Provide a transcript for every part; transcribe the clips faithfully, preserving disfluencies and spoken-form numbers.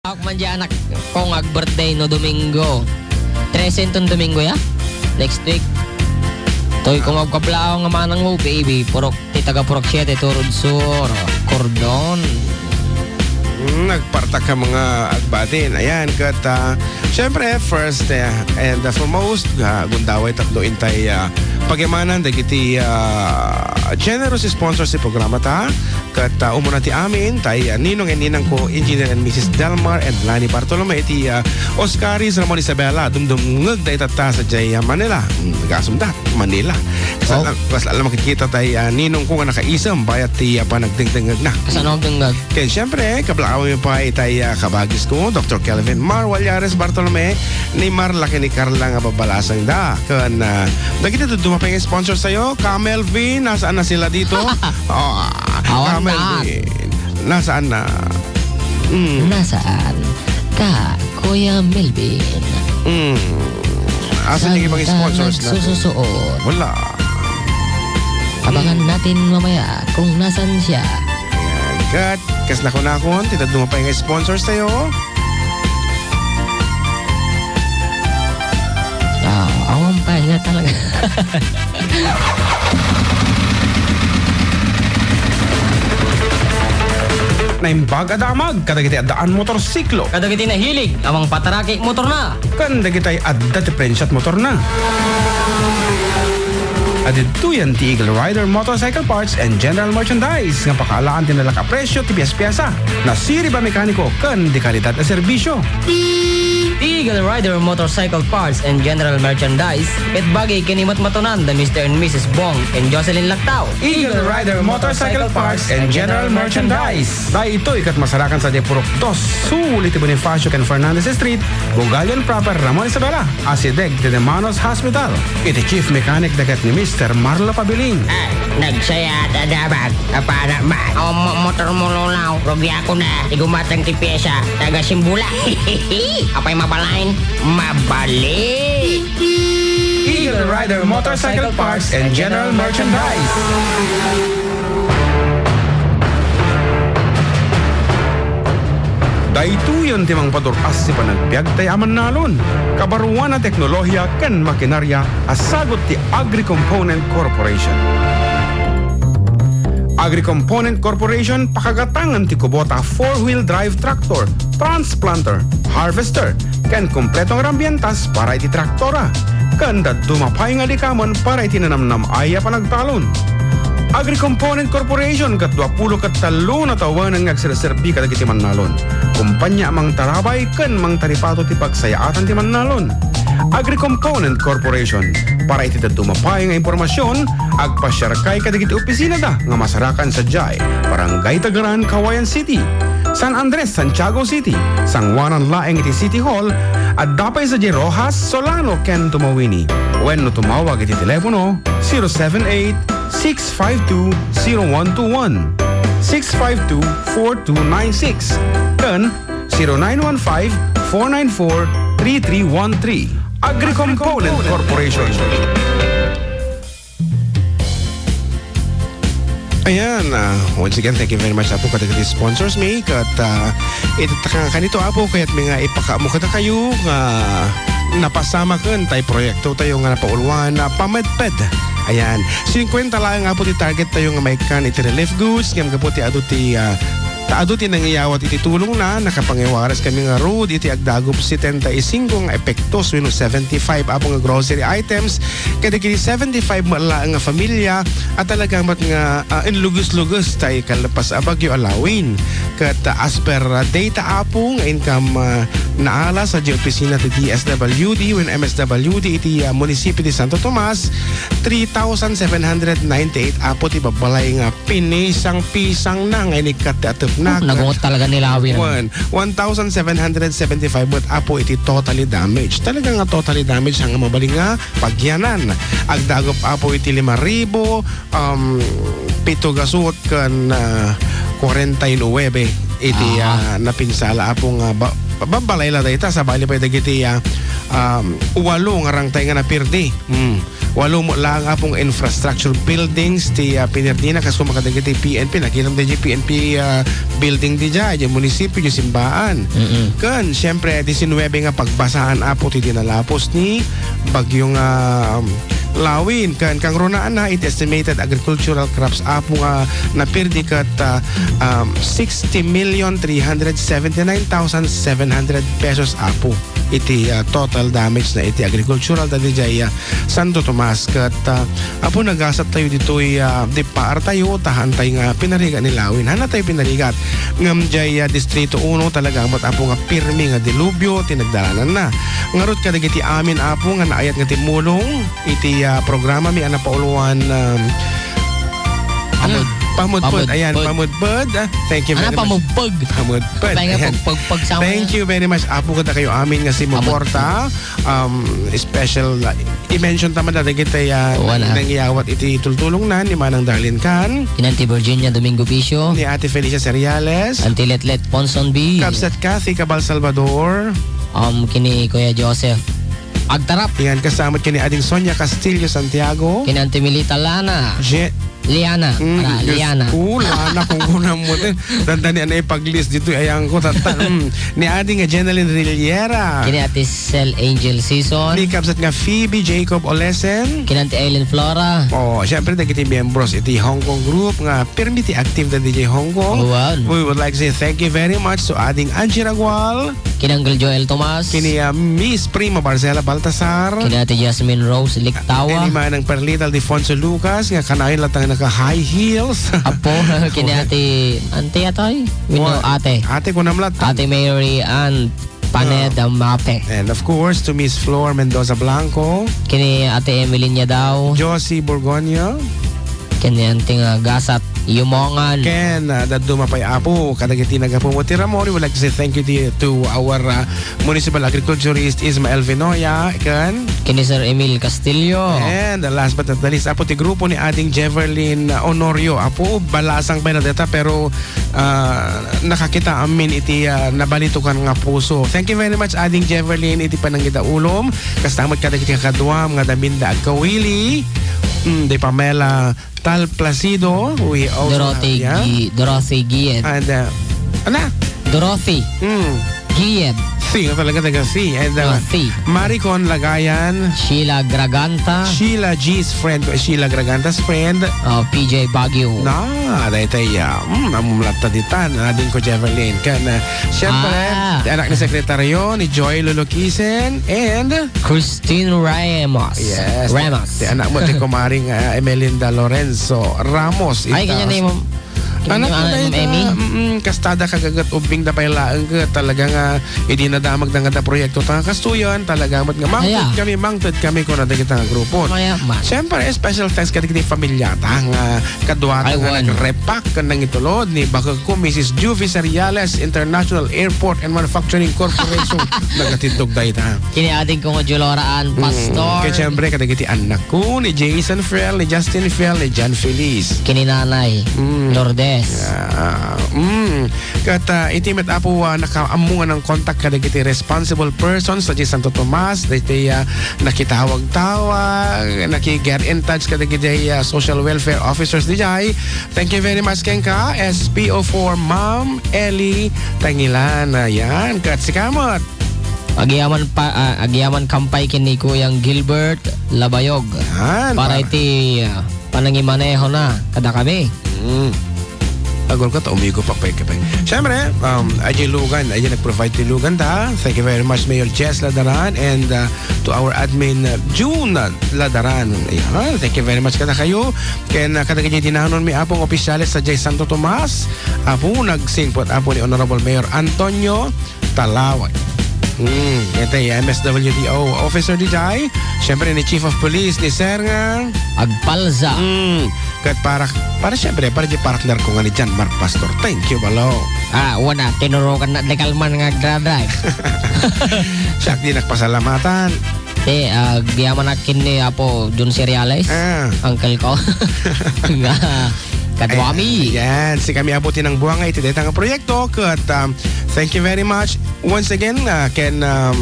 Ako man di anak ko nga ag-birthday no Domingo. Trese inton Domingo ya? Next week. Toy ko nga agkablaw nga manang mo, baby. Purok ti taga Purok siete, Turod Sur. Cordon. Mm, nagpartak ka mga agbatin. Ayan, kat, ah, syempre, first, eh, and, ah, foremost, ah, gundaway tapno intay, ah, pagimanan dagiti, ah, generous sponsors ti programa ta. Kat, ah, umuna ti amin, tay, ah, ninong and ninang ko, Engineer and Missus Delmar and Lani Bartolome, iti, ah, Oscaris Ramon Isabela, dumdumngeg da itatta sa jay, ah, Manila. Mm, gasum da, Manila. Kas Oh. la-, kas la-, la makikita tay, ah, ninong ko nga nakaisem, bayat ti, ah, panagdengdengngegna. Kasano ang dengdeng? Ken, siyempre, kablaaw mi pa itay, ah, kabagis ko, Doktor Kelvin Mar Wallares Bartolome, ni Mar laki ni Carla nga babalasang da. Ken, ah, dagiti dadduma pay nga sponsor tayo, Ka Melvin, nasaan na sila dito? Oh, Awan Ka na. Melvin, nasaan na? Mm. Nasaan ka, Kuya Melvin? Mm. Asan Saan yung ibang ka sponsors natin? nagsususuot? Wala. Abangan Mm. natin mamaya kung nasan siya. Ayan. Kat, kas nakunakon, ti dadduma pay nga sponsors tayo. Ah, awan pa nga talaga. Naimbag a damag kadagiti addaan motorsiklo. Kadagiti nahilig a mangpataraki motorna. Ken dagitay adda ti prensiat motorna. Adidtoyen ti Eagle Rider Motorcycle Parts and General Merchandise nga pakaalaan ti nalaka presyo ti pies-piesa, nasirib a mekaniko ken di kalidad a serbisyo. Eagle Rider Motorcycle Parts and General Merchandise, ket bagi ken imatmatonan da Mister and Missus Bong and Jocelyn Lactao. Eagle Rider Motorcycle Parts and General Merchandise. Daytoy ket masarakan sadiay Purok dos, sul iti Bonifacio ken Fernandez Street, Bugallon Proper, Ramon Isabela. Asideg ti De Manos Hospital. Iti chief mechanic da ket ni Mister Marlo Pabilin. Ah, nagsayat a damag. Apana man. Awan mo motor mo, Lolaw. Rugiako na. Ti gumatang ti pyesa. Taga Simbula. Apay mabalain? Mabali. Eagle Rider Motorcycle Parts and General Merchandise. Daytoyen ti mangpadur-as ti panagbiag tay a mannalon, kabaruan a teknolohiya ken makinarya a sagut ti Agri-Component Corporation. Agri-Component Corporation pakagatangan ti kubota four-wheel drive tractor, transplanter, harvester, ken kompleto nga rambientas para iti traktora, ken dadduma pay nga likamen para iti nanamnam-ay a panagtalon. Agri-Component Corporation ket duapulo ket tallo nga tawen nga agserserbi kadagiti mannalon. Kompania a mangtarabay ken mangtaripato ti pagsayaatan ti mannalon. Agri-Component Corporation. Para iti dadduma pay nga impormasion, agpasiarkay kadagiti opisinada nga masarakan sadiay Barangay Tagaran, Cauayan City. San Andres, Santiago City. Sangoanan laeng iti City Hall, adda pay sadiay Roxas, Solano, ken Tumauini. Wenno tumawag iti telepono zero seven eight, six five two, zero one two one, six five two, four two nine six, ken zero nine one five, four nine four, three three one three. Agri-Component Corporation. Ayan, ah, once again, thank you very much, Apo, kadagiti sponsors mi. Ket, ah, iti ta-, kanito, Apo, kayat mi nga ipakaammo kadakayo nga napasamaken tay proyekto tayo nga napauluan a pamedped. Ayan, singkwenta laeng, Apo, ti target tayo nga maikkan iti relief goods, ngem gapu ti adu ti, ah, ta adu ti nangiyawat iti tulongna, nakapangiwaras kami ngarud iti agdagup setenta y cinco nga epektos wenno seventy-five, Apo, nga grocery items kadagiti seventy-five met laeng nga familia a talaga met nga, ah, inluges-luges tay kalpas a Bagyo Alwin. Ket, ah, as per, ah, data, Apo, nga inkam, ah, naala sadiay opisina ti D S W D wenno M S W D iti, ah, munisipio ti Santo Tomas, three thousand seven hundred ninety-eight, Apo, ti babbalay nga pinisang-pisang na nga inikkat ti atepna. Oh, nagungot talaga ni Lawin. Wen, one thousand seven hundred seventy-five met, Apo, iti totally damaged. Talaga nga totally damaged, nga mabalin nga pagyanan. Agdagup, Apo, iti lima ribu, um, pito gasut ken, ah, kwarenta y nuebe iti, Aha. ah, napinsala, Apo, nga ba-, Babbalay la dayta, sabali pay dagiti, ah, um, walo nga rangtay nga napirdi. Hmm. Walo met laeng, Apo, nga infrastructure buildings ti, ah, pinirdina, kas kuma kadagiti P N P, nakitam daydiay P N P, ah, building didiay, diay munisipio, diay simbaan. Mm-mm. Ken, siyempre, disinnuebe nga pagbasaan, Apo, ti dinalapos ni Bagyo nga, um, Lawin. Ken kangrunaanna, iti estimated agricultural crops, Apo, nga napirdi ket, ah, um, sixty million three hundred seventy-nine thousand seven hundred pesos, Apo, iti, ah, total damage na iti agricultural daydiay, ah, Santo Tomas. Ket, ah, Apo, nagasat tayo ditoy, ah, di paar tayo, ta haantay nga pinarigat ni Lawin. Haanna tayo pinarigat. Ngem diay, ah, Distrito Uno, talaga met, Apo, nga pirmi nga dilubyo ti nagdalananna. Ngarud, kadagiti amin, Apo, nga naayat nga timmulong iti, ah, programami a napauloan, um, Pamud-, ah, pamudpud. Pamudpud. Ayan, pamudpud. Ah, thank you very much. Pamudpud. Pamudpud. Ayan. Pagpagpag sa amin. Thank you very much, Apo, kadakayo amin nga simuporta. Um, special, uh, i-mention ta man dagiti, uh, nangyawat iti tultulongna ni Manang Darlene Can. Ken Auntie Virginia Domingo Picio. Ni Ate Felicia Seriales. Auntie Letlet Ponsonby. Kabsat Kathy Cabal Salvador. Um, ken ni Kuya Joseph Agtarap. Yan, kasama ken ni Ading Sonia Castillo Santiago. Ken Auntie Melita Lana. Je- Liana. Mm, Diyos ko, Liana. Lana kung kunam mo, te. Dandani, ano, ipag-list dito, ayan ko, tata. Mm. Ni Ading nga Jeneline Rillera. Ken ni Ate Sel Angel Season. Ni Kabsat nga Phoebe Jacob Olesen. Ken Auntie Eileen Flora. Oh, siyempre, dagiti miyembros iti Hong Kong Group nga pirmi ti active daydiay Hong Kong. Oh, wow. We would like to say thank you very much to Ading Angie Ragual. Ken Uncle Joel Tomas. Ken ni, ah, Miss Prima Barcela Baltasar. Ken Ate Jasmine Rose Liktawa. Ken ni Manang Perlita Aldefonso Lucas, nga kanayon latta nga naka-high heels. Apo, ken ni Ate, Ante atoy? Wenno Ate? Ate, kunam latta. Ate Mary Ann Paneda Mape. And of course, to Miss Flor Mendoza Blanco. Ken ni Ate Emeline Yadaw. Josie Borgoño. Ken ni Auntie nga gasat yumongan. Ken, ah, dadduma pay, Apo, kadagiti naggapu ti Ramon, we would like to say thank you to, to our, ah, municipal agriculturist Ismael Vinoya, ken ken ni Sir Emil Castillo. And last but not the least, Apo, ti grupo ni Ading Jeverlyn, ah, Honorio. Apo, balasang pay na deta, pero, ah, nakakita amin iti, ah, nabalitokan nga puso. Thank you very much, Ading Jeverlyn, iti panangidaulom. Kasta met kadagiti kakaduam nga daminda agkawili. Mm, di Pamela Tal Placido. We also Dorothy have, yeah? Gi-, Dorothy Gied. And, uh, ana? Dorothy Mm. Gied. Si, nga talaga taga si. And, uh, Dorothy. Maricon Lagayan. Sheila Graganta. Sheila G's friend ko, Sheila Graganta's friend. Oh, P J Baguio. Na, daytay, uh, mm, amumlatta ditan, ading ko Jeverlyn. Kan, uh, siyempre, Ah. Ti anak ni Sekretaryo, ni Joy Lulukisen, and Christine Ramos. Yes. Ramos. Ti anak mo, ti kumaring, ah, Emelinda Lorenzo Ramos. Ay, ita, kanya ni Ma'am, anak kanya mo ni Ma'am Ita, Emmy? Mm, kastada kagagat ubing da pay laeng ka, talaga nga, idi nadamag da nga da proyekto, ta kastuyan, talaga, mat nga, mangted Aya. kami, mangted kami, kuna da kita nga grupo. Kaya, man. Siyempre, special thanks ka di pamilya, ta nga, Kaduata Ay, nga wan. nagrepak ken nangitulod ni bakekko, Missus Juvie Seriales, International Airport and Manufacturing Corporation. Nagatindog dayta. Kini ading ko nga Jolora Ann Mm. Pastor. Ket siyempre, kadagiti annakko, ni Jason Friel, ni Justin Friel, ni John Feliz. Kini nanay, Mm. Lourdes. Ah, mm. Ket, ah, iti met, Apo, ah, nakaammo nga nang contact kadagiti responsible persons sa Santo Tomas, dagiti, ah, nakitawag-tawag, naki-get in touch kadagiti, ah, social welfare officers dijay. Thank you very much kenka, S P O four Ma'am Ellie Tangilan. Ayan, ket sika met. Agyaman pa, ah, agyaman kampay ken ni Kuyang Gilbert Labayog. Yan, Para para iti, ah, panangimanehona kadakami. Mm. Agor ka ta, umigo pa, pwede ka pa. Siyempre, um, A J Lugan, A J nag-provide ti Lugan ta. Thank you very much, Mayor Jess Ladaran, and, uh, to our admin, uh, June Ladaran. Ayan, thank you very much kadakayo. Ken, uh, kadagiti dinanonmi, Apo, nga opisyales sadiay Santo Tomas. Apo, nagsingpet, Apo, ni Honorable Mayor Antonio Talaway. Hmm, ito yung M S W D O officer dijay. Siyempre, ni Chief of Police, ni Sir nga Agpalza. Hmm, ket para, para siyempre, para di partner ko nga ni John Mark Pastor. Thank you, balo. Ah, wala, tinurukan na, legal man nga agdadrive. Siya, di nagpasalamatan. Ti, ah, agyaman akin ni Apo Jun Seriales, Ah. uncle ko. Nga, kaduami. Ayan, ayan. Si kami, Apo, tinangbuanga iti dayta nga proyekto. Ket, um, thank you very much. Once again, ah, ken, um,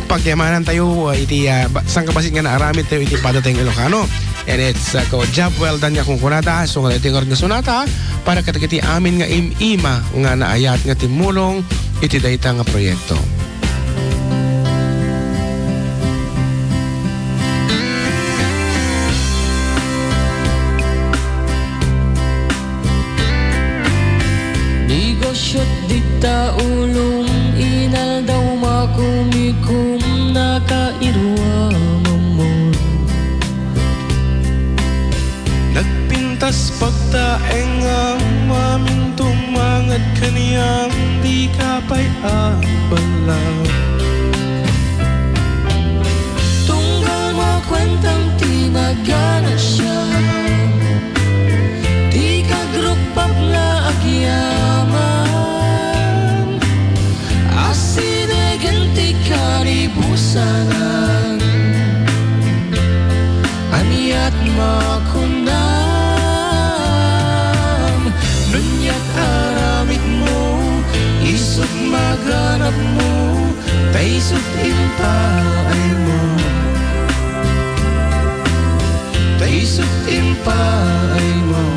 pagyamanantayo, ah, iti, ah, ba-, sangkabassit nga naaramidtayo iti padateng Ilocano. And it's, ah, ko, job well done nga kunkunada, so nga iti nga oras nga sunata, para kadagiti amin nga im-ima nga naayat nga timmulong iti dayta nga proyekto. Negosiot dita ulong, inaldaw makumikum, nakairuam amor. Nagpintas pagtaengam, amin tumangad kaniam, dika pay abala. Tunggal makuentam ti naganansiam, dika agrukpak nga agyaman. Asidegen ti karibusanan. Aniat makunam, nuniat aramidmo, isut' maganapmo, ta isut' impaaymo. Ta isut' impaaymo.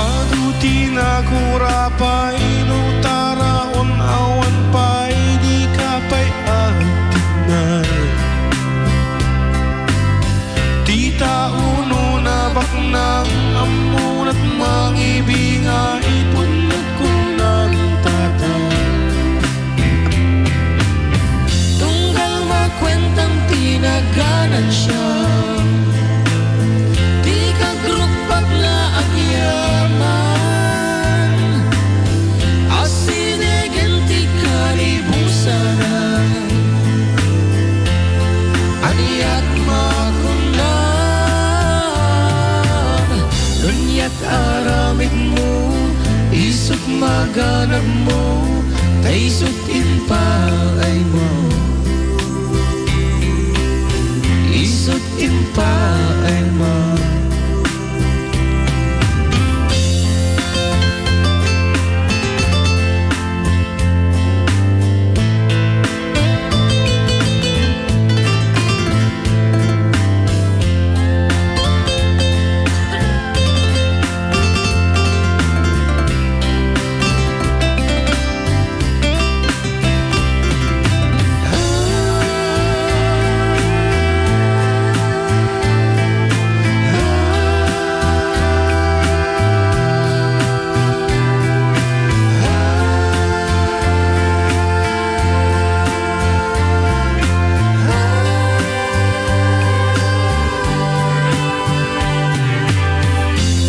Adu ti nakurapay no taraon awan pay, dika pay agtignay. Ti tao no nabaknang, ammona't mangibingay, pudno kunan tatay. Tunggal makuentam ti naganansiam, dika agrukpak nga agyaman. Asidegen ti karibusanan. Aniat makunam, nuniat aramidmo, isut' maganapmo, ta isut' impaaymo. Isut' impaaymo.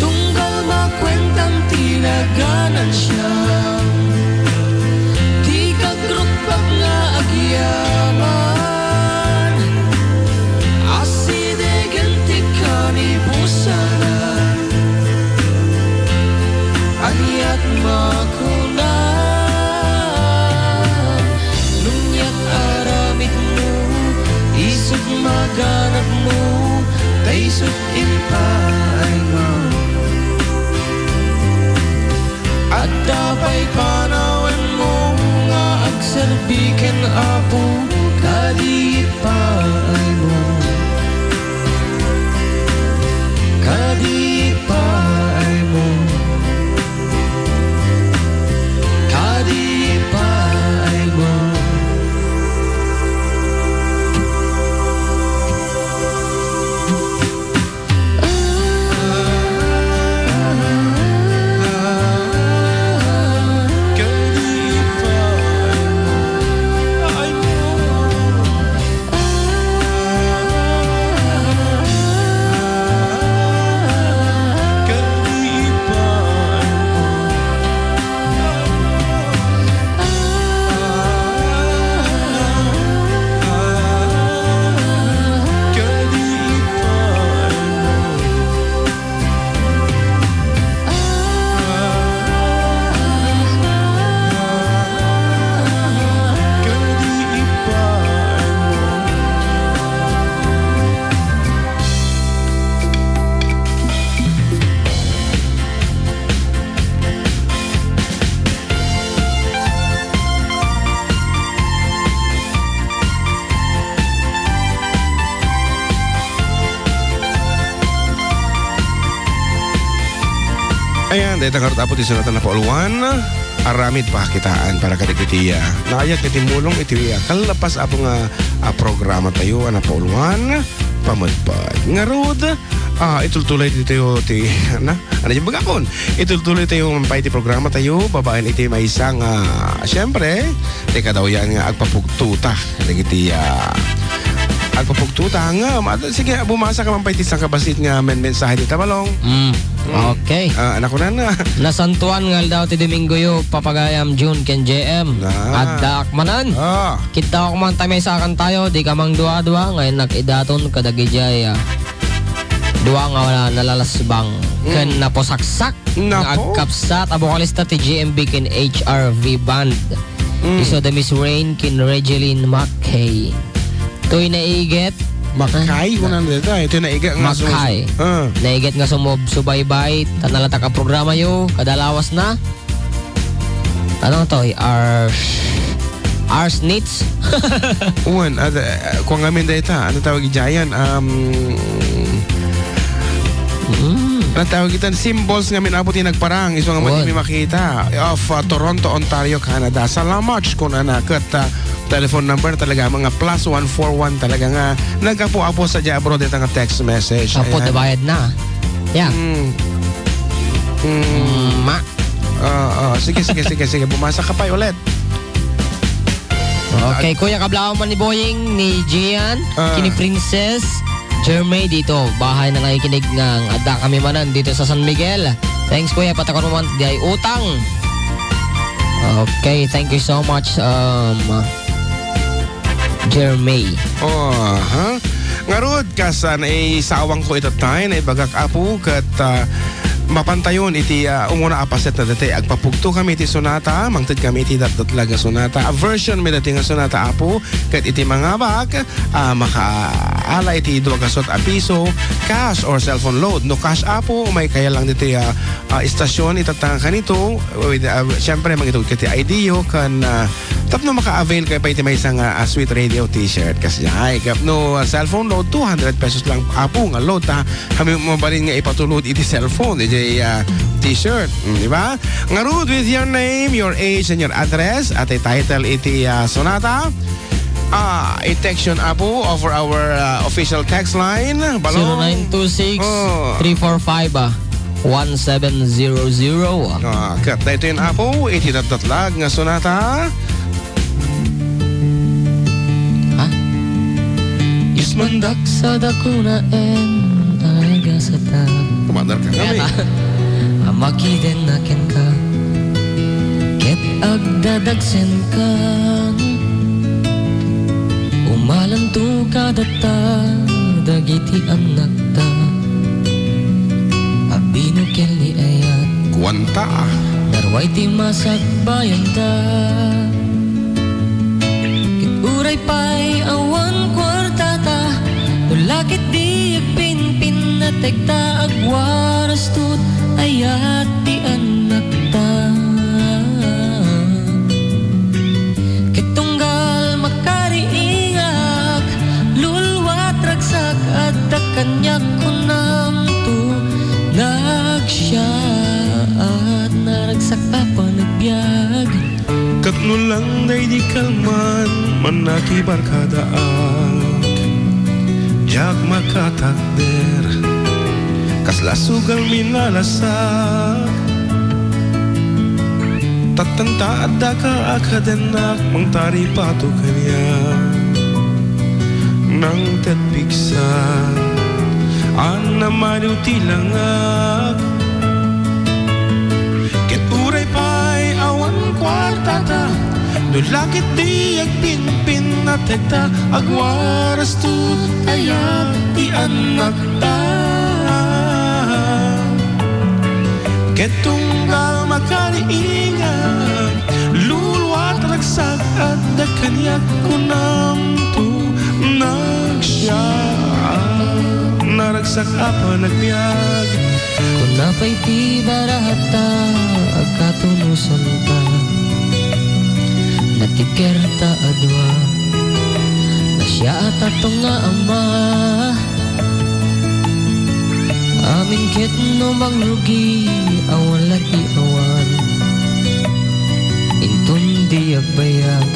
Tunggal makuentam ti naganansiam, dika agrukpak nga agyaman. Asidegen ti karibusanan. Aniat makunam, nuniat aramidmo, isut' maganapmo, ta isut' impaaymo. Adda pay panawenmo nga agserbi ken Apo, kadi ipaaymo. Kadi ipaaymo. Kadi ipaaymo. Dayta ngarud, Apo, ti sunat a napauluan, aramid pakitaan para kadagiti, ah, naayat nga timmulong iti, ah, kalpasan, Apo, nga, ah, programa tayo a napauluan, Pamedped. Ngarud, ah, itultuloy ditoy ti, na, ano yung bagakon? Itultuloy tayo pay ti programa tayo, babaen iti maysa nga, siyempre, ti kadawyan nga agpapugtuta. Dagiti, ah, agpapugtuta nga, ma-, sige, bumasa ka man pay ti sangkabassit nga men-, mensahe ti tabalong. Mm. Mm. Okay. Ah, anak ko na na. Nasantuan nga aldaw ti Domingo yo, papagayam June ken J M. Ah. Addaak manen. Ah. Kittaak man ta maysa kantayo, di ka mangdua-dua, nga innak idaton kadagijay, ah, dua nga wala nalalasbang ken napusaksak nga agkapsat a bokalista ti G M B ken H R V Band. Mm. Isu da Miss Rain ken Regeline Mackay. Toy naiget. Mackay, kunan deta. Ito naiget nga sum-, Mackay. Ah. Naiget nga sumub-, subaybay ta nalatak a programa yo, kada lawas na. Ano to? Ars-, Arsnitz? Uwan, ada, kuwan ngamin dayta. Ano tawag idiayan? Um, Mm. Ano tawag itan? Symbols ngamin, Apo, ti nagparang. Isu nga madi mi makita. Of, uh, Toronto, Ontario, Canada. Salamat, kunana. Ket, uh, telephone number talaga, mga plus one four one talaga nga nag-apo-apo sa dia abroad ita nga text message. Apo, ayan. Nabayad na. Yeah. Mm. Mm. Mm, ma. Ah, ah. Sige, sige, sige, sige. Bumasa ka pa ulit. Okay, Kuya, kablawan man ni Boying, ni Gian, ah, kini Princess, Jermay dito. Bahay na nga ikinig nga adda kami manen dito sa San Miguel. Thanks, Kuya. Patakon mo man, di ay utang. Okay, thank you so much, um, Jermay. Oh, ha? Ngarud, kas, ah, naisawangko itattay, naibagak, Apo, ket, ah, mapantayon iti, ah, umuna a paset na dati. Agpapugto kami iti sonata, mangted kami iti datdatlag nga sonata. A version mi dati nga sonata, Apo, ket iti mangabak, ah, makaala iti dua gasut a piso, cash or cellphone load. No cash, Apo, may kaya lang diti, ah, ah, istasyon, itatanga kanito. With, ah, siyempre, mangitugid ka ti I D yo, kan, ah, tapno maka-avail kayo pa iti maysa nga, ah, Sweet Radio t-shirt. Kasi, ay, gap no, ah, cellphone load, two hundred pesos lang, Apo, nga load, ha? Kami mabalin nga ipatulod iti cellphone, iti, ah, t-shirt. Mm, di ba? Ngarud with your name, your age, and your address, at i-title iti, ah, sonata. Ah, i-text yon, Apo, over our, ah, official text line. Balong. Zero nine two six, three four five, ah, one seven zero zero. Ah, ket daytoy, Apo, iti datdatlag nga sonata. Ha? Ismandak sa dakuna en agasata. Kumadar ka kami. Ayan, ah. A makiden a kenka, ket agdadagsenkan. Umalanto kadata dagiti annakta a binukel ni ayat. Kuanta. Narway ti masakbayanda. Ket uray pay awan kuartata, no la ket di agpinpinnatekta, agwarasto ti ayat ti annakta. Ket tunggal makariingak, luluat ragsak adda kaniak kunamto, nagsiaat naragsak a panagbiag. Ket no lang daydi kalman, mannakibarkadaak, diak makatakder. Kasla sugal minalasak. Tattanta addaka a kadennak, mangtaripato kaniak. Nangted pigsa a namaliw ti langak. Ket uray pay awan kuartata, no la ket di agpinpinnatekta, agwarasto ti ayat ti annakta. Ket tunggal makariingak, luluat ragsak adda kaniak kunamto, nagsiaat naragsak a panagbiag. Kuna pay ti barahata a katunusanta, natikerta a dua, nasiaat a tunga ama. Amin ket no mangrugi, awan la ti awan. Inton di agbayag,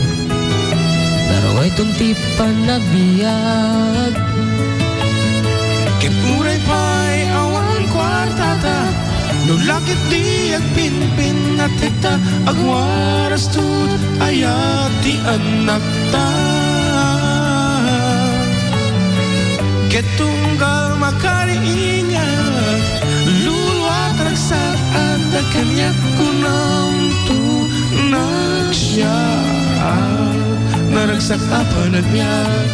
naruayton ti panabiag. Ket uray pay awan kuartata, no la ket di agpinpin a tekta, agwarasto ti ayat ti annakta. Ket tunggal makariingak, luluat ragsak adda kaniak, kunamto, nagsiaat, naragsak a panagbiag.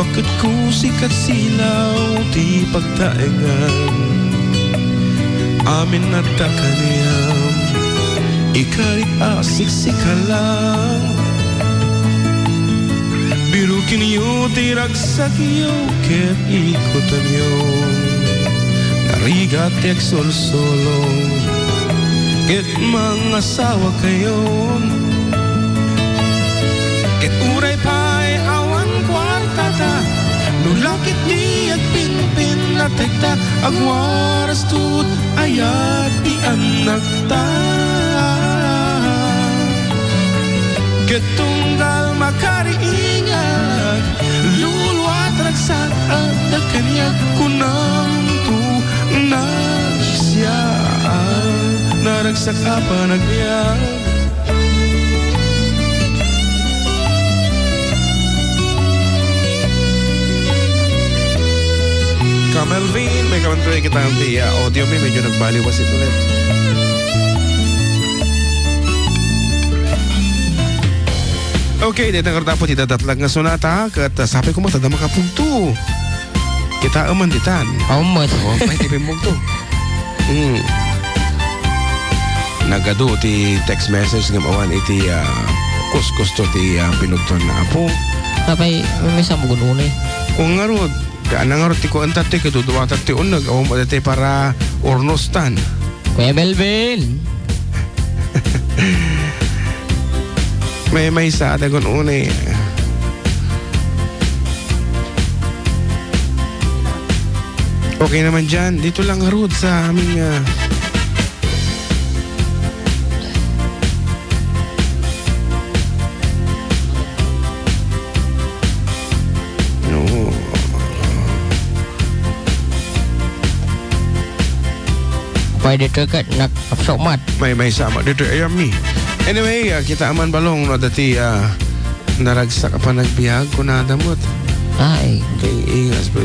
Baket kusik ket silaw ti pagtaengan. Amin adda kaniam, ikarik a siksikalam. Birukenyo ti ragsakyo ket ikutenyo. Narigat ti agsulsolo ket mangasawakayon. Ket uray pay awan kuartata, no la ket di agpinpin a tekta, agwarasto ti ayat ti annakta. Ket tunggal makariingak, luluat ragsak adda kaniak, kunamto, nagsiaat, naragsak a panagbiag. Ka Melvin, may kamantuy kita ti, ah, audio mi, medyo nagbaliwas ito ulit. Okay, dito nga tapo ti dadatlag nga sonata, ket, ah, sapay ko mo, adda makapugto. Kita man ditan. Awan met. Oh, may ti pimmugto. Hmm. Nagadu ti text message nga awan iti, ah, kuskusto ti, ah, pinugton nga apo. Apay, may, may samugun unay. Kung ngarud, kaana ngarud ti kuan tati, kaduduatan ti uneg, awan mo dati para urnos tan. Kuya Melvin! May, maysa, dagon unay. Okay naman dyan. Dito lang, Rod, sa aming, ah, no. Pwede to ket nak-, kapsumat. May, maysa met ditoy ayam mi. Anyway, ah, kita man balong no dati, ah, naragsak a panagbiag, kunada met. Ay. Kay ingas pa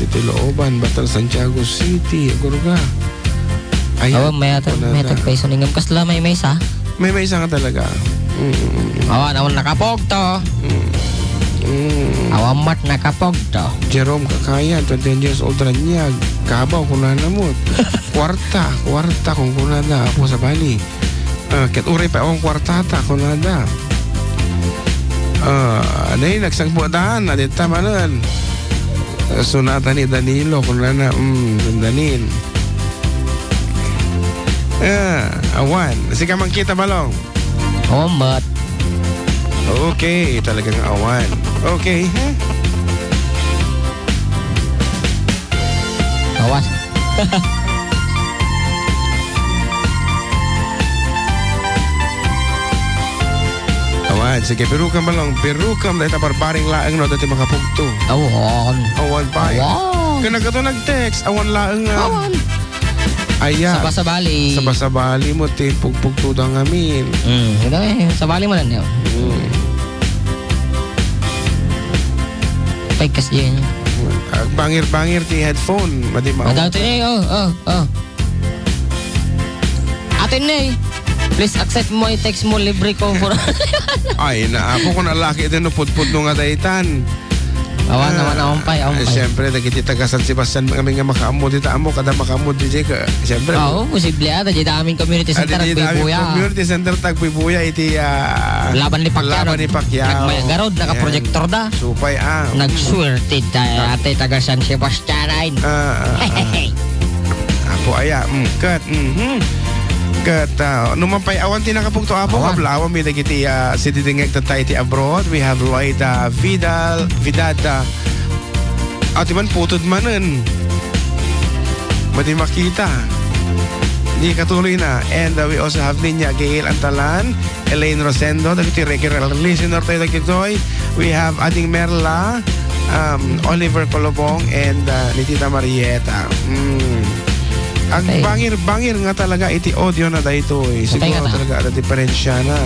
ditoy looban, Batal Santiago City, agurga. Ayan, awan, may atag, kunada. May atag paiso ningam. Kasla may maysa? May maysa nga talaga. Mm. Awan, awan nakapugto. Mm. Mm. Awan met nakapugto. Jerome Kakayan, twenty-one years old, Raniag. Kabaw, kunana met. Kuarta, kuarta, kung kunana, apo sa bali. Ah, ket uray pay awan kuartata, kunada. Ah, anay, nagsangputan, adita manen. Ah, sonata ni Danilo, kunana, mm, dandanin. Ah, awan. Sika man kita, Balong. Awan met. Okay, talagang awan. Okay, ha? Awan. Awan, sige, pirukam, Balong. Pirukam, dahil tabarbaring laeng, no, dati makapugto. Awan. Awan pay. Awan. Kung nagkato nag-text, awan laeng nga. Awan. Aya. Sabasabali. Sabasabali met ti pugpugtoda ngamin. Mm, ito eh, sabali mo lang yun. Mm. Pagkas yun. Agbangir-bangir ti headphone, madi mao. Adaw to eh, oh, oh, oh. Atin eh. Please accept my text mo, libre ko. Ay, na, ako kung nalaki din, no, pudpud no nga daytan. Awan, ah, awan, awan pay, awan pay. Siyempre, dagiti taga San Sebastian kami nga makaammo dita, ammo kada makaammo dita, ka-, siyempre. Oo, posible ata, dita amin community center, dita amin Agbibuya. Community center, Tagbibuya, iti, ah, Laban ni Pacquiao. Laban ni Pacquiao. Nagmayagarod, ayan. Nakaproyektor da. Supay, ah. Nagswerte ta-, ate taga San Sebastian, ay. Ah, ah, ah. Apo, aya, mm, kat, mhm. Kat, ah, no man pay awan ti nakapugto, apo, awan. Kablawan mi dagiti, ah, sididingeg tatta iti abroad. We have Lloyd, ah, Vidal, Vidal, ah, Ati man, puted manen. Madi makita. Di katuloy na. And, uh, we also have Ninya Gail Antalan, Elaine Rosendo, dagiti regular listener tayo dagitoy. We have Ading Merla, um, Oliver Colobong, and, uh, ni Tita Marieta. Mm. Ang Okay. bangir-bangir nga talaga iti audio na daytoy. Patay Siguro ka na. talaga ada diferensya na.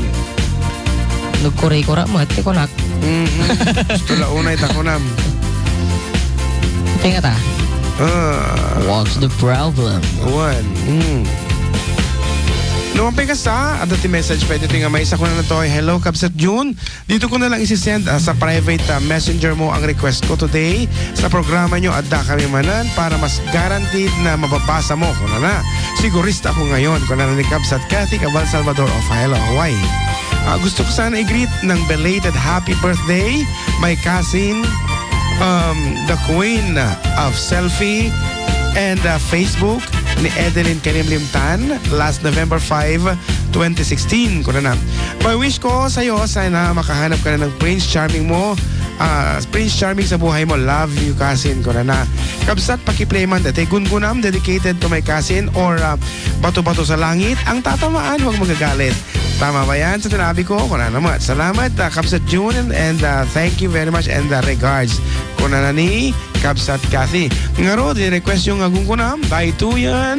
Nagkuri-kura mo, ti kunak. Mm-mm. Gusto la unay ta kunam. Tingnan ta. Ah. What's the problem? One. Mm. No, ang pagkasa, adda ti message pwede ti nga maysa ko na natoy. "Hello, Kabsat June. Dito ko na lang isi-send, ah, sa private, ah, messenger mo ang request ko today. Sa programa nyo, adda kami manan para mas guaranteed na mababasa mo." Kuna na. "Sigurista ako ngayon," kuna na ni Kabsat Kathy Cabal Salvador of Hilo, Hawaii. Ah, gusto ko sana i-greet ng belated happy birthday my cousin, um, the queen of selfie and, uh, Facebook ni Edeline Kalimlim Tan last November five, twenty sixteen. Kuna na, "My wish ko sa'yo, sana makahanap ka na ng Prince Charming mo. Ah, Prince Charming sa buhay mo. Love you, cousin." Kuna na, "Kabsat, pakiplay man dati Gungunam dedicated to my cousin or, ah, Bato-bato sa langit ang tatamaan, huwag magagalit." Tama ba yan sa sinabi ko? Kuna naman. Salamat, ah, Kabsat June, and, and, ah, thank you very much, and, ah, regards. Kuna na ni Kabsat Kathy. Ngarud, i-request yung agung kunam, daytoy yan.